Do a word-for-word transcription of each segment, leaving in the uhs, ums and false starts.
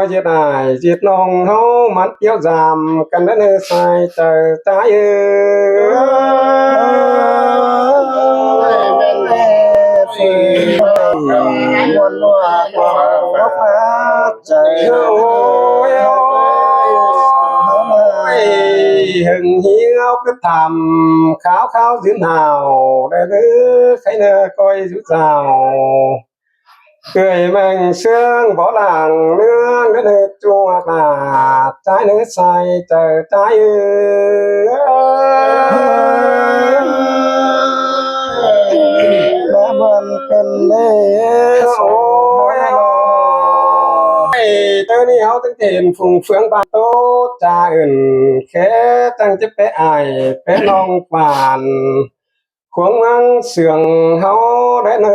Có giết ai, giết nong hâu mắn tiếu giảm, căn đất nơi sai trời trái ơi. Ôi, ôi, ôi, hừng hiếu cứ thảm kháo kháo dưn hào, để đứa khay nơ coi rút rào. Người mang sương bó làng nương đến nơi chùa là trái nước sai trời trái ư. Lá buôn cơn lê ôi ôi. Tớ đi háo tính tiền phùng phương ba tốt cha ẩn khé tăng chấp bé ai bé nong bàn. Khuống măng sương háo đáy nơ.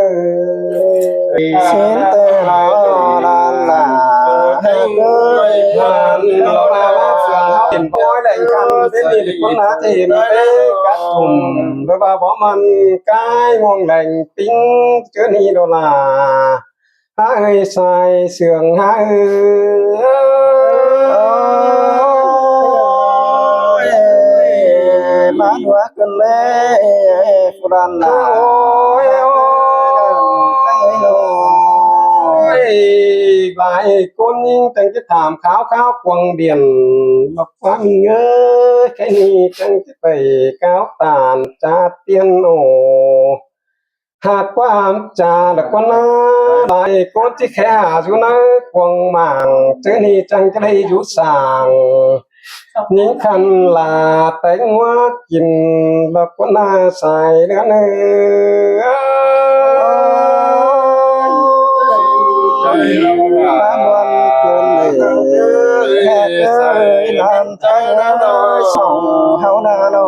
Xin tê lo đan là hơ đới hăn lo ba ba sương háo. Hiển bói lệnh khăn bên đi địch quân ná thì hiển bê cắt thùm. Đôi ba bó măn cái muông lệnh tính chứa ni đô la. Há hơi sai sương há hơi. Ôi, bán hóa cơn lê, phu đàn là. Ôi, ôi, ôi. Bài côn ninh tăng cái thảm kháo kháo quăng điện. Lọc quá mình ơi, cái ni tăng cái bày cáo tàn cha tiên ổ. Hạt quam trà là quán ná, bài cốt chứ khé hà dú ná, quăng mảng, chứ ni chăng cái đây dú sàng. Những khăn là tánh hóa kín là quán ná sai nữa nè. Ba muôn cơn lê, hạt ơi, nan tánh ná nô, sông háo ná nô.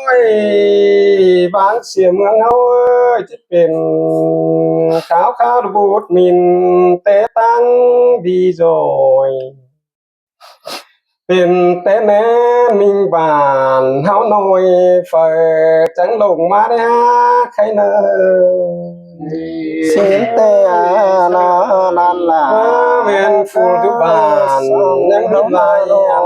Ôi, bán xìa mướn háo ơi, chứ pên kháo kháo bút mìn tế tăng đi rồi. Pên tế nén minh bản háo nôi phở trắng lồng mát đá khay nơ. Xin tê à, nó nan là. Ơ, men phù du bản, nhắn hít lại ăn.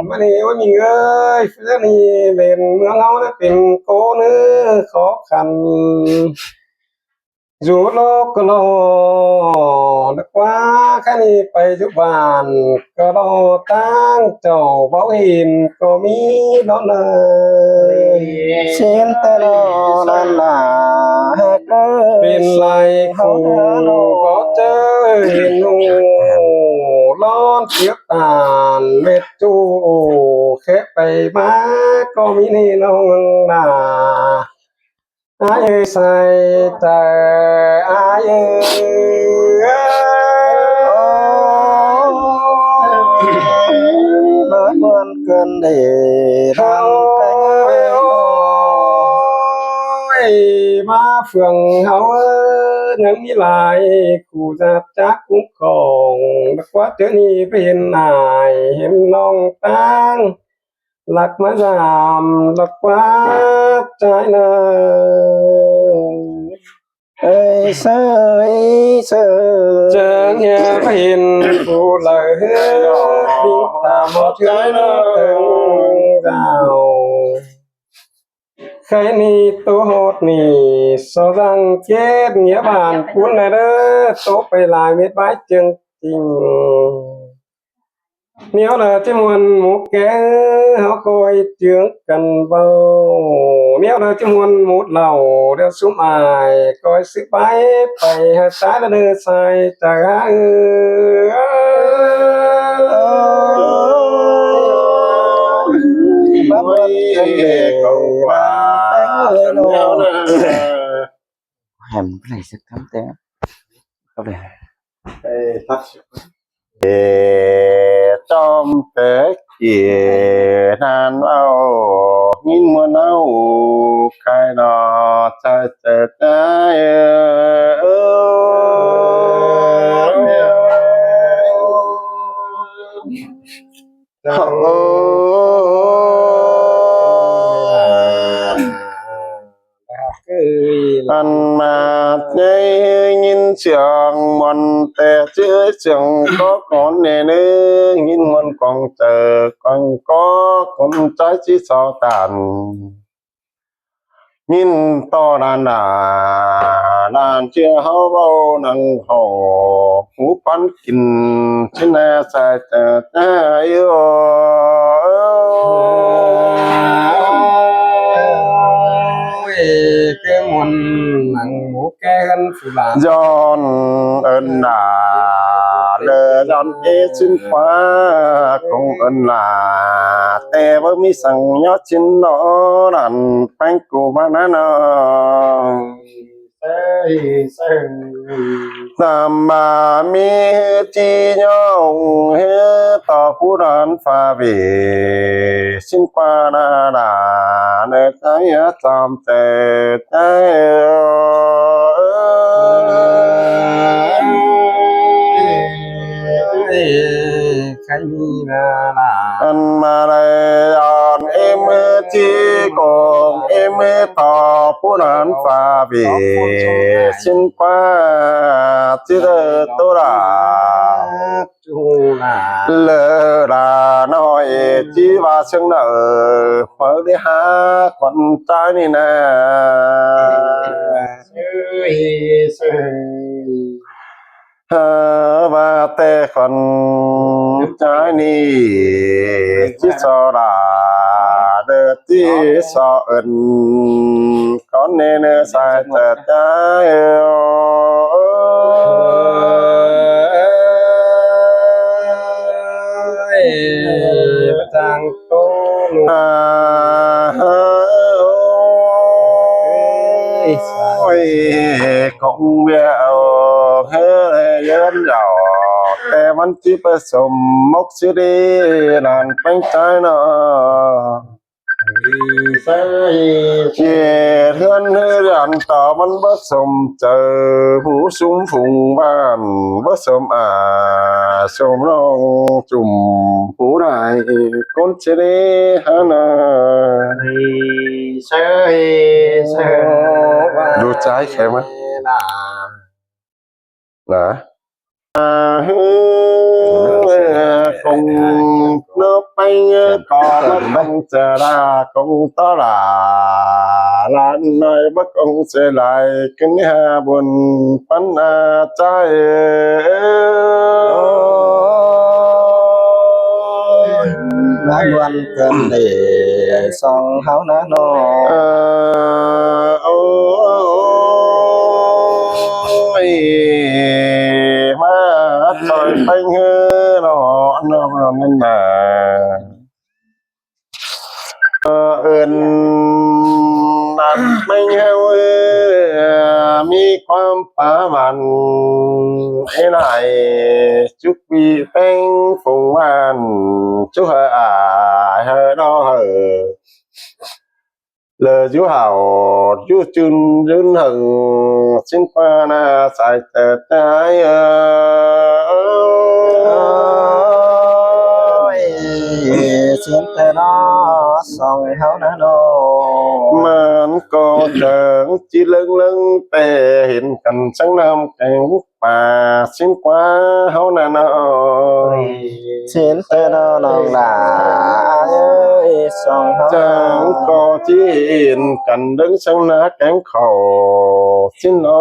Mà nì, ôi, mình ơi, phước nì, men mướn háo đã pên cô nữa khó khăn. Dù lô cơ lô, đã quá khá nì, pay du bản, cơ lô tăng, chầu bảo hiểm, có mi đó nơ. Xin tê lô, nan là. Pên lai khủ có chơ hên nụ lon chiếc tàn mệt chu ổ khép bày má có mi nê nông nà. Ai ơi sai tờ ai ơi. Bớt buôn cơn để thăm cánh ơi. Ôi, má phường háo ơi, nắng mi lai, khu giáp chắc cũng khổng, đặc quá chớ ni bên ai, hiến nong tăng, lặc má giảm, lặc quá trái nơ. Ơi sơ, ơi sơ. Chớ nghe bên khu lời hứa, đi tạm một trái nơ, từng dạo. Khay ni tô hột ni, so răng chết nghĩa bàn cún này đó, tô pay lai mết bái chương trình. Nếu là chứ muôn mũ ké, háo coi chướng cần bầu. Nếu là chứ muôn mũ lầu, đeo súng ai, coi sự bái, pay hơi trái là nơi sai, trời há ư. Bác Ôi, Ơi, cầu quá. Bác Ơi, Hẻm cái này sẽ cắm té. Cắm đây. Ê, tắt. Ê, tóm té kìa nan ao, nhìn muôn ao, cái nó chạy chạy chạy, ơ, ơ, ơ. Ăn mà cháy ꞌnghín siêng ꞌmuôn ꞌtẹ ꞌchư siêng ꞌcọ cón ꞌnị ꞌnớ, ꞌnghín ꞌmuôn cuông chaư cuông ꞌcọ cón ꞌchái ꞌchí so ꞌtan. ꞌNghín ꞌto ꞌnặn đa, ꞌnặn ꞌchưa ꞌháu báu nẳng hảư hú ꞌpắn kin ꞌchí ꞌnạ sai chaư ꞌchái. Ôi, cái môn nắng bố cái gắn phủ bảng. Dọn ơn đa, lơ dọn ê ꞌsịn ꞌquá, công ơn đa, ꞌtẹ báu ꞌmí săng nhó ꞌsịn ꞌnọ, ꞌnặn ꞌpéng ꞌcọ ꞌva ꞌnặn ꞌnọ. ꞌTam ꞌva ꞌmí ꞌchí ꞌnhó hế ꞌto pú đán pha ꞌviạk ꞌsịn ꞌquá ꞌnặn đa, ꞌnớ ꞌchái ꞌchăm chaư ꞌchái. Ơi, ơi, cái mi na na. Ăn ꞌmá đảy dọn ê ꞌmứ ꞌchí công ê ꞌmứ ꞌto pú đán pha ꞌviạk ꞌsịn ꞌquá ꞌchí đaư ꞌtố đa. Lơ đa ꞌnọi ꞌchí ꞌva ꞌsướng đaư, ꞌmứ đi hák khuôn ꞌchái ꞌnị ꞌnạ. Hơ, ꞌva ꞌtẹ khuôn ꞌchái ꞌnị ꞌchí so đa, đaư ꞌchí so ơn cón ꞌnị ꞌnớ sai chaư ꞌchái. Ơi, ơi, ơi, ơi, công việc ở hơi dân giàu, ꞌtẹ ꞌmắn ꞌchí ꞌpá sôm mốc ꞌsứ đi, ꞌnặn ꞌpéng ꞌchái ꞌnọ. ꞌChiệt ꞌhướn ꞌhứ đàn ꞌtọ ꞌmắn báu sôm chaư, phủ sum phung bản báu sôm a, sôm ꞌnọng sôm phủ đảy cón ꞌchí đi hả ꞌnạ. Đủ ꞌchái khéo ꞌmá. Nả. Công ꞌnớ ꞌpéng ꞌcọ ꞌmá công chaư đa công ꞌtó đa. Lăn ꞌnọi báu công chaư lai ꞌcứn ha buôn ꞌpắn a ꞌchái. Ôi, ꞌmá buôn cơn để song háo ná ꞌnọ. Ơ, ôi, ôi, ꞌmá ꞌtoi ꞌpéng ꞌhứ ꞌnọ, ꞌnọ ꞌnặn ꞌnạ. Ơ, ơn ꞌnặn ꞌpéng ꞌhứ, ơ, ꞌmí ꞌquám pá văn ê lai, chúc vị ꞌpéng phung văn, chúc hơ ải hơ đo hơ. Lơ dú hảu dú chưn dưn hơng, ꞌsịn ꞌquá ꞌnạ sai chaư ꞌchái ơi. Ơi, ꞌsịn ꞌtẹ ꞌnọ song háo ná ꞌnọ. ꞌMắn ꞌcọ chắng ꞌchí ꞌlớng ꞌlớng ꞌtẹ hên căn ꞌsướng ꞌnặm kéng ꞌmá ꞌsịn ꞌquá háo ná ꞌnọ. ꞌSịn ꞌtẹ ꞌnọ ꞌnọng đa ơi, song háo. Chắng ꞌcọ ꞌchí hên căn ꞌlớng ꞌsướng ꞌná kéng khảu. ꞌSịn ꞌnọ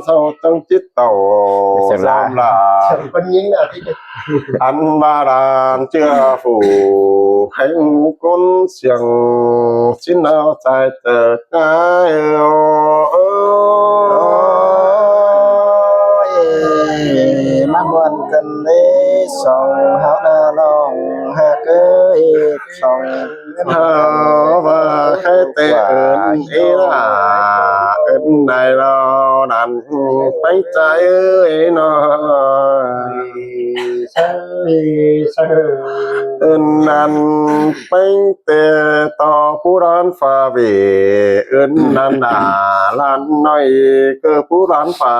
sau chắng ꞌchí tảu. Dăm lả. Ăn ꞌva đàn ꞌchưa phủ, hảư cón siêng ꞌsịn ꞌnọ sai chaư ꞌchái ơi. Ơi, ꞌmá buôn cơn đé song háo ná ꞌnọng hák ơi, song háo ꞌva khay ꞌtẹ ơn ê ꞌnạ, ơn đảy ꞌnọ ꞌnặn ꞌpéng ꞌchái ơi ꞌnọ. Ơn ꞌnặn ꞌpéng ꞌtẹ ꞌto pú đán pha ꞌviạk, ơn ꞌnặn ꞌnạ lăn ꞌnọi ꞌcọ pú đán pha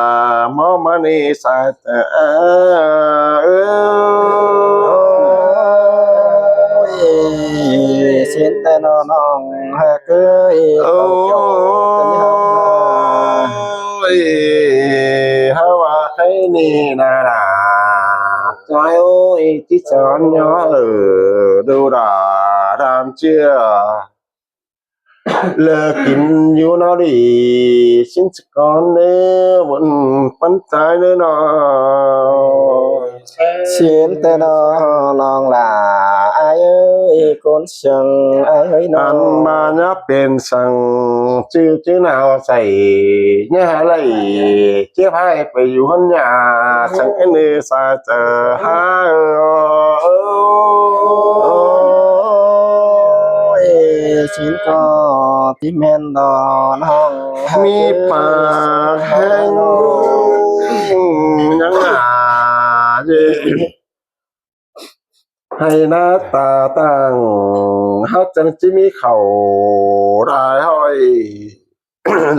ꞌmó ꞌmá ꞌnị sai chaư ơi. Ơi, ꞌsịn ꞌtẹ ꞌnọ ꞌnọng hák ơi. Ôi. ꞌnị ꞌna đa. Chai ơi, ꞌchí chón ꞌnhó, ơ, đu đa, đam ꞌchưa. ꞌLa kin dú ꞌnó đi, ꞌsịn ꞌchư cón ꞌnớ, ꞌvụn ꞌpắn chai ꞌnớ ꞌnọ. ꞌSịn ꞌtẹ ꞌnọ ꞌnọng lả, ai ơi, ꞌcốn sương ai ơi ꞌnọ. Ăn ꞌmá ꞌnhá pên săng, ꞌchư ꞌchư nao sai, ꞌnhá lai, ꞌchí ꞌhại pay dú ꞌhướn ꞌnhá, săng ꞌnị sai chaư ꞌhá ơi. Ôi, ꞌsịn ꞌcọ ꞌchí ꞌmen ꞌnọ ꞌnọng. ꞌMí pák ꞌhéng ꞌnhắng ꞌnạ, ꞌdệt ꞌhại ꞌná ta tang, ꞌháu chắng ꞌchí ꞌmí khảu đai ꞌhọi.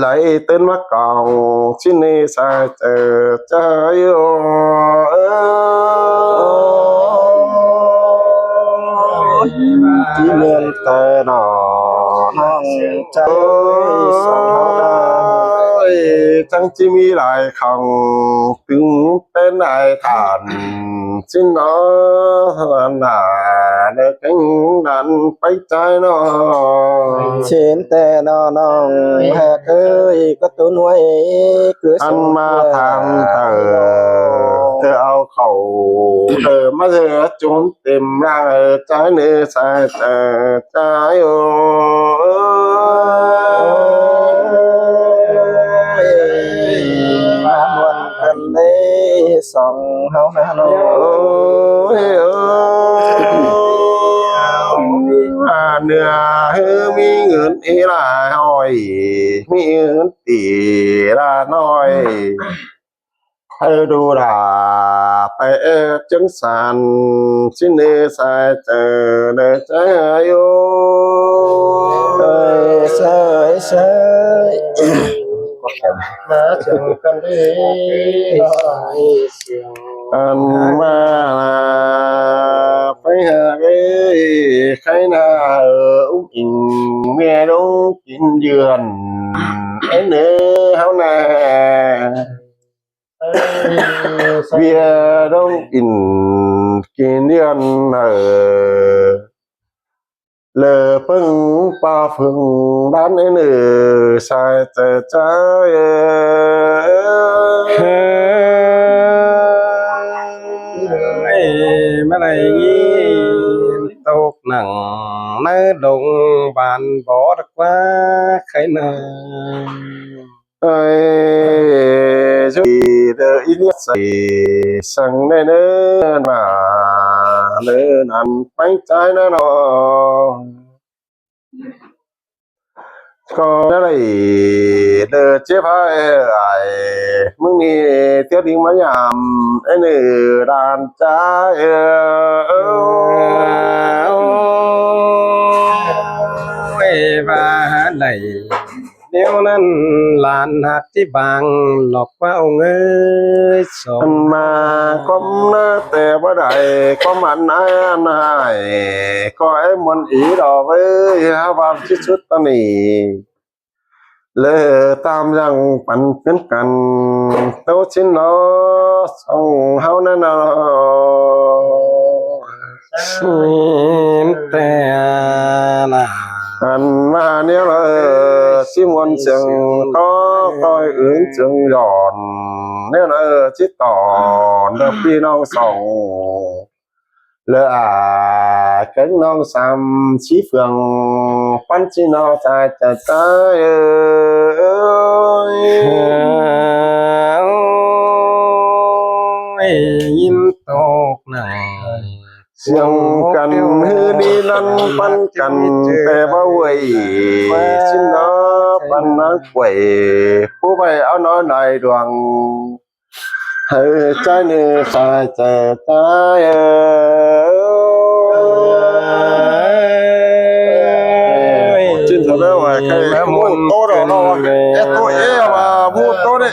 Lai ꞌtớn ꞌmá cỏng, ꞌchí ꞌnị sai chaư chai ơi. ꞌChí ꞌmen ꞌtẹ ꞌnọ ꞌnọng chai ơi, chắng ꞌchí ꞌmí lai khỏng, tứm pên ai tản, ꞌsịn ꞌnọ, ꞌnạ, ꞌlạ kéng đan pay chai ꞌnọ. ꞌSịn ꞌtẹ ꞌnọ ꞌnọng ꞌhéc ơi, ꞌcọ ꞌtốn ꞌhuối, cứ ăn ꞌmá tham tau, tơ au khảu, tơ ꞌmá ꞌdệt ꞌchốn têm ꞌlạ, ơ, chai ꞌnị sai chaư chai ơi. ꞌMá ꞌmuôn căn ꞌnị song ꞌháu ꞌnọ. Ôi, ôi. À, ꞌnưa ꞌhứ ꞌmí ứn ꞌí lai ꞌhọi, ꞌmí ứn tỉ lai ꞌnọi. Hảư đu đa pay ép chắng san, ꞌsịn ꞌnị sai chaư đảy chai ơi. Ơi, sai, sai. ꞌMá chắng căn ꞌnị. Ăn ꞌmá pay hảư ơi, khay ꞌna, ơ, ứm inh, ꞌmía ꞌlống kin dươn, ên ơ, ꞌháu ꞌna. ꞌViạk ꞌlống kin, kin dươn, ơ. Lơ ꞌpứng ꞌpa phưng đan ên ơ, sai chaư chai ơi. Ê, ꞌmá đảy ꞌnhắng tốc nẳng ꞌnớ đông bản bó đắc ꞌquá khay ꞌna. Ơi, dú đi đơ ꞌí ꞌliếc sai săng ꞌnê ꞌnớ ꞌna, ꞌnớ năn pay chai ꞌnớ ꞌnọ. ꞌCọ ꞌnớ đảy đơ chếp ꞌhại ai, ꞌmứng ꞌnị ꞌtiếu đin ꞌmá nhẳm, ên ơ, đan chai ơi. Ôi, ꞌva đảy ꞌnéo ꞌnặn lan ꞌhặc ꞌchí bang lỏ ꞌquá ꞌnị ơi song. Ăn ꞌmá ꞌquám ꞌná ꞌtẹ báu đảy, ꞌquám ăn ai ăn ꞌhại, ꞌcọ é ꞌmuôn ꞌí đỏ ꞌvới, ꞌhá ꞌvạp ꞌchí sút ꞌtá ꞌnị. Lơ tam dăng păn phiến căn, ꞌtố ꞌchí ꞌnọ song ꞌháu ꞌnớ ꞌnọ. ꞌSịn ꞌtẹ ꞌna. Ăn ꞌmá ꞌnéo ꞌnặn ꞌchí ꞌmuôn siêng ꞌtó ꞌtoi ứn siêng dọn, ꞌnéo ꞌnặn ꞌchí tỏn đơ ꞌpi ꞌnọng song. Lơ à, kéng ꞌnọng sam ꞌchí phường, ꞌpắn ꞌchí ꞌnọ sai chaư chai ơi. Ôi, ꞌnhính tốc nẳng siêng căn ꞌhứ đi ꞌnặn ꞌpắn căn ꞌtẹ báu ꞌhuội. ꞌChí ꞌnọ ꞌpắn ꞌnáng quảy, pú ꞌvạy au ꞌnọi đảy đuang. Hảư chai ꞌnị sai chaư chai ơi. ꞌChí ꞌnọ ꞌvạy khay ꞌmú ꞌtố đỏ ꞌnọ. Ê, ꞌtố ê, ꞌva ꞌmú ꞌtố đé.